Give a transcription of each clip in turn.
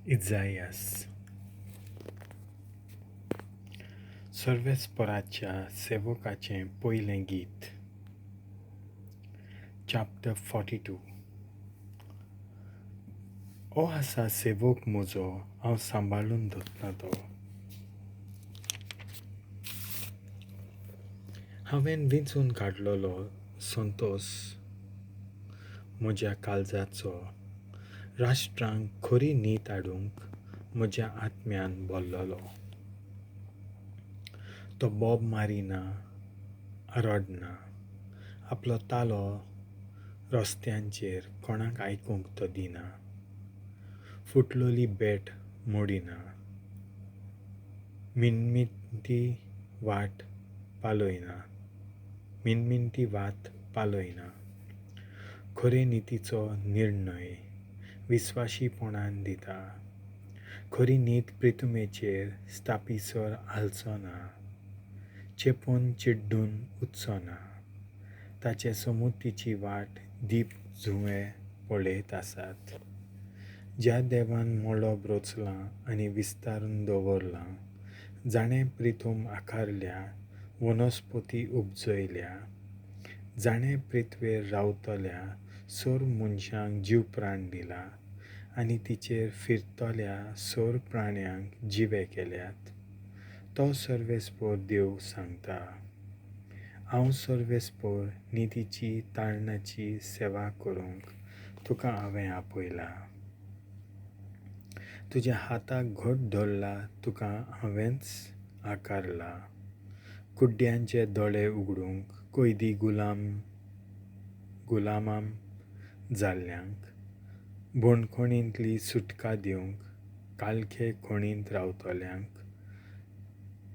इजायास. सर्वेस्पराच्या सेवकाचें पयलें गीत. चॅप्टर 42. हो आसा सेवक म्हजो, हांव सांबाळून दवरतां तो. हांवें विंचून काडलेलो संतोस म्हज्या काळजाचो, राष्ट्रांक खरी नीत हाडूंक म्हज्या आत्म्यान भरलेलो. तो बोब मारिना, आरडना, आपलो तालो रस्त्यांचेर कोणाक आयकूंक तो दिना, फुटलेली बेट मोडिना, मिनमिनती वाट पालयना, मिनमिनती वात पालयना. खरे नितीचो निर्णय विस्वाशीपणान दिता, खरी नीत प्रितुमेचेर स्थापिसर हालचो ना, चेपून चिड्डून उरचो ना. ताचे समुतीची वाट दीप जुंवे पळयत आसात. ज्या देवान मळब रचलां आनी विस्तारून दवरलां, जाणें प्रिथूम आकारल्या, वनस्पती उपजयल्या, जाणें पृथ्वेर रावतल्या सोर मनशांक जीवप्राण दिला आनी तिचेर फिरतल्या सोर प्राण्यांक जिवे केल्यात, तो सर्वेस्पोर देव सांगता, हांव सर्वेस्पोर नितीची तारणाची सेवा करूंक तुका हांवें आपयला. तुज्या हाताक घट धरला, तुका हांवेंच आकारला. कुड्ड्यांचे दोळे उगडूंक, कैदी गुलामाम जाल्ल्यांक बंदखणींतली सुटका दिवंक, काळखे खणींत रावतल्यांक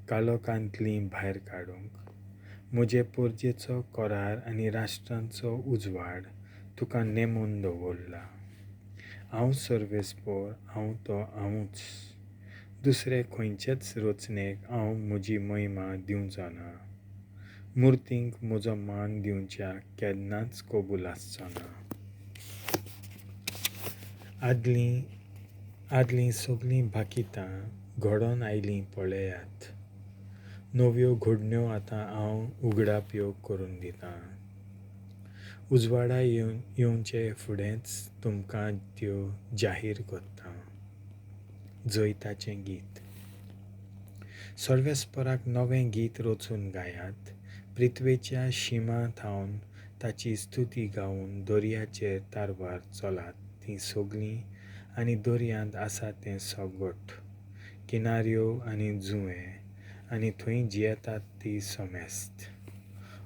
काळोखांतलीं भायर काडूंक, म्हजे परजेचो करार आनी राष्ट्रांचो उजवाड तुका नेमून दवरला. हांव सर्वेस्पोर, हांव तो हांवूच. दुसरे खंयचेच रचणेक हांव म्हजी महिमा दिवचो ना, मुर्तींक म्हजो मान दिवच्याक केन्नाच कबूल आसचो ना. आदलीं सगलीं भाकितां घडोवन आयलीं पळयात, नव्यो घडण्यो आतां हांव उगडाप्यो करून दितां. उजवाडा येवचे फुडेंच तुमकां त्यो जाहीर करतां. जैताचें गीत. सर्वेस्पराक नवें गीत रचून गायात, पृथ्वेच्या शिमा थावन ताची स्तुती गावन दर्याचेर तारवार चलात तीं सगलीं आनी दर्यांत आसा तें सगट, किनाऱ्यो आनी जुंवे आनी थंय जियेतात ती समेस्त.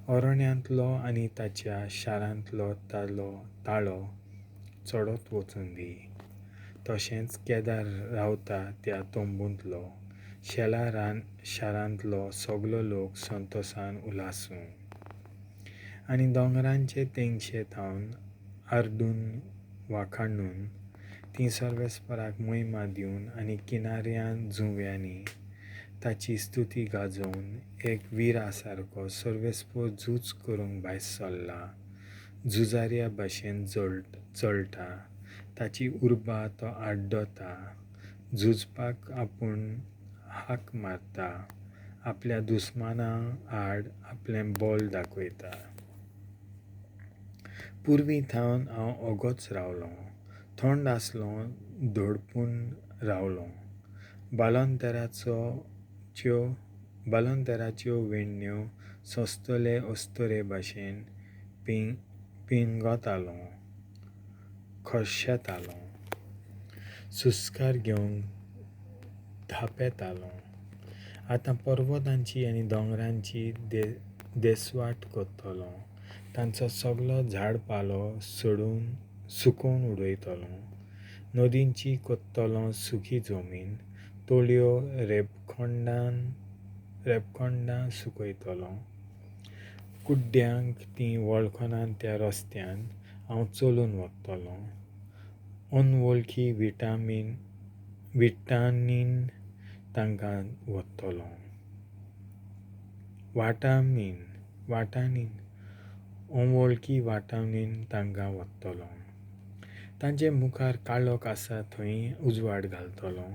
अरण्यांतलो आनी ताच्या शारांतलो ताळो चडत वचूंदी, तशेंच केदार रावता त्या तंबूंतलो शेला शारांतलो सगलो लोक संतोसान उलासूं. आनी दोंगरांचे तेंगशे थावन आर्दून वाखाणून तीं सर्वेस्पराक महिमा दिवन आनी किनाऱ्यान जुंव्यांनी ताची स्तुती गाजोवन एक विरा सारको सर्वेस्पोर झूज करूंक भायर सरला, झुजाऱ्या भाशेन जळटा, ताची उर्बा तो आड्डता, झुजपाक आपूण हाक मारता, आपल्या दुस्माना आड आपलें बल दाखयता. पुर्वी थावन हांव ओगोच रावलों, थंड आसलों, धडपून रावलों. बालंतराच्यो वेण्ण्यो सोंसतले अस्तुरे भाशेन पिंगतालों, खर्शेतालों, सुस्कार घेवंक धांपेतालों. आतां पर्वतांची आनी दोंगरांची देसवाट करतलों, तांचो सगलो झाडपालो सोडून सुकोवन उडयतलों, नदींची करतलों सुकी जमीन, तळयो रेबखंडां सुकयतलों. कुड्ड्यांक तीं वळखनात त्या रस्त्यान हांव चलून वतलों, अनवळखी विटामीन तांकां वतलों, वाटांनी अनवळखी वाटांनी तांकां वतलों. तांचे मुखार काळोख आसा थंय उजवाड घालतलो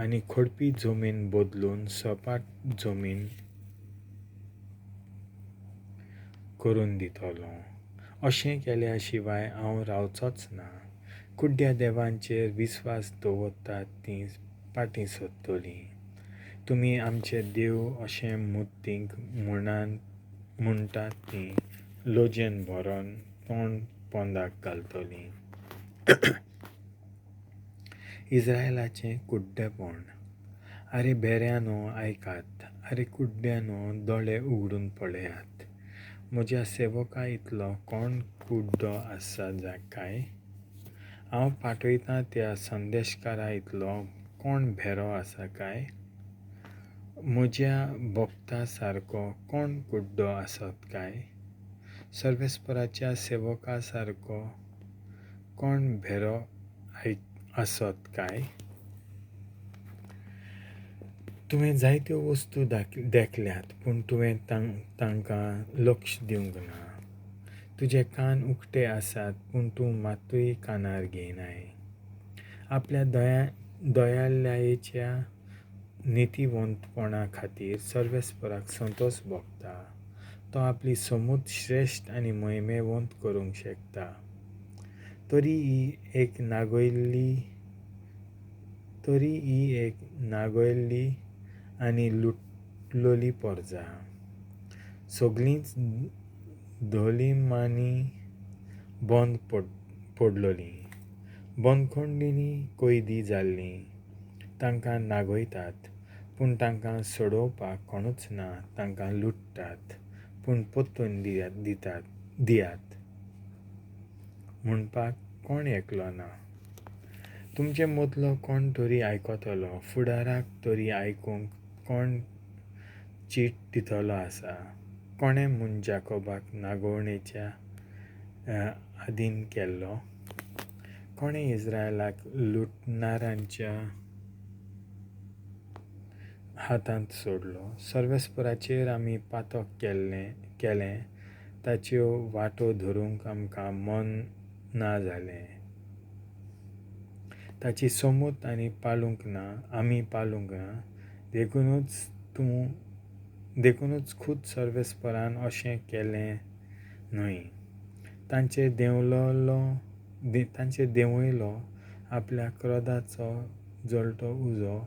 आनी खोडपी जमीन बदलून सपाट जमीन करून दितलो. अशें केल्या शिवाय हांव रावचोच ना. कुड्ड्या देवांचेर विस्वास दवरतात तीं पाटीं सोदतलीं. तुमी आमचे देव अशें मुर्तींक म्हणटात तीं लजेन भरोन तोंड पोंदाक घालतलीं. इस्रायलाचें कुड्डेपण. आरे भेऱ्यानो आयकात, आरे कुड्ड्यानो दोळे उगडून पळयात. म्हज्या सेवका इतलो कोण कुड्डो आसा काय? हांव पाठयतां त्या संदेशकारा इतलो कोण भेरो आसा काय? म्हज्या भक्ता सारको कोण कुड्डो आसत काय? सर्वेस्पराच्या सेवका सारको कोण भेरो आसत काय? तुवें जायत्यो वस्तू देखल्यात, पूण तुवें तांकां लक्ष दिवंक ना. तुजे कान उक्ते आसात, पूण तूं मात्तूय कानार घेयनाय. आपल्या दयाळायेच्या नितीवंतपणा खातीर सर्वेस्पराक संतोश भोगता. तो आपली समूत श्रेश्ठ आनी महिमेवंत करूंक शकता. तरी ही एक नागयल्ली आनी लुटलोली परजा. सगळींच धोलिमांनी बंद पडलोलीं, बंदखणींनी कैदी जाल्लीं. तांकां नागयतात, पूण तांकां सोडोवपाक कोणूच ना. तांकां लुट्टात, पूण परतून दियात म्हणपाक कोण एकलो ना. तुमचे मदलो कोण तरी आयकतलो, फुडाराक तरी आयकूंक कोण चीट दितलो आसा? कोणें म्हूण जाकोबाक नागोवणेच्या आदीन केल्लो? कोणें इस्रायलाक लुटणारांच्या हातांत सोडलो? सर्वेस्पराचेर आमी पातक केलें, ताच्यो वाटो धरूंक आमकां मन ना जालें. ताची समूत आनी पाळूंक ना, आमी पाळूंक ना. देखूनच खूद सर्वेस्परान अशें केलें न्हय. तांचेर देंवयलो आपल्या क्रोधाचो जळटो उजो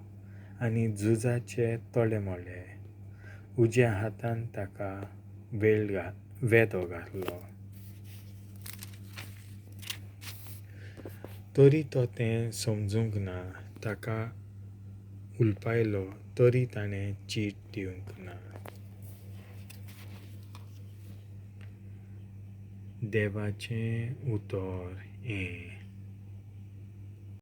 आनी झुजाचे तोडेमोडे. उज्या हातान ताका वेदो घातलो. तरी तो तें समजूंक ना. ताका उलपायलो, तरी ताणें चीट दिवंक ना. देवाचें उतर हें.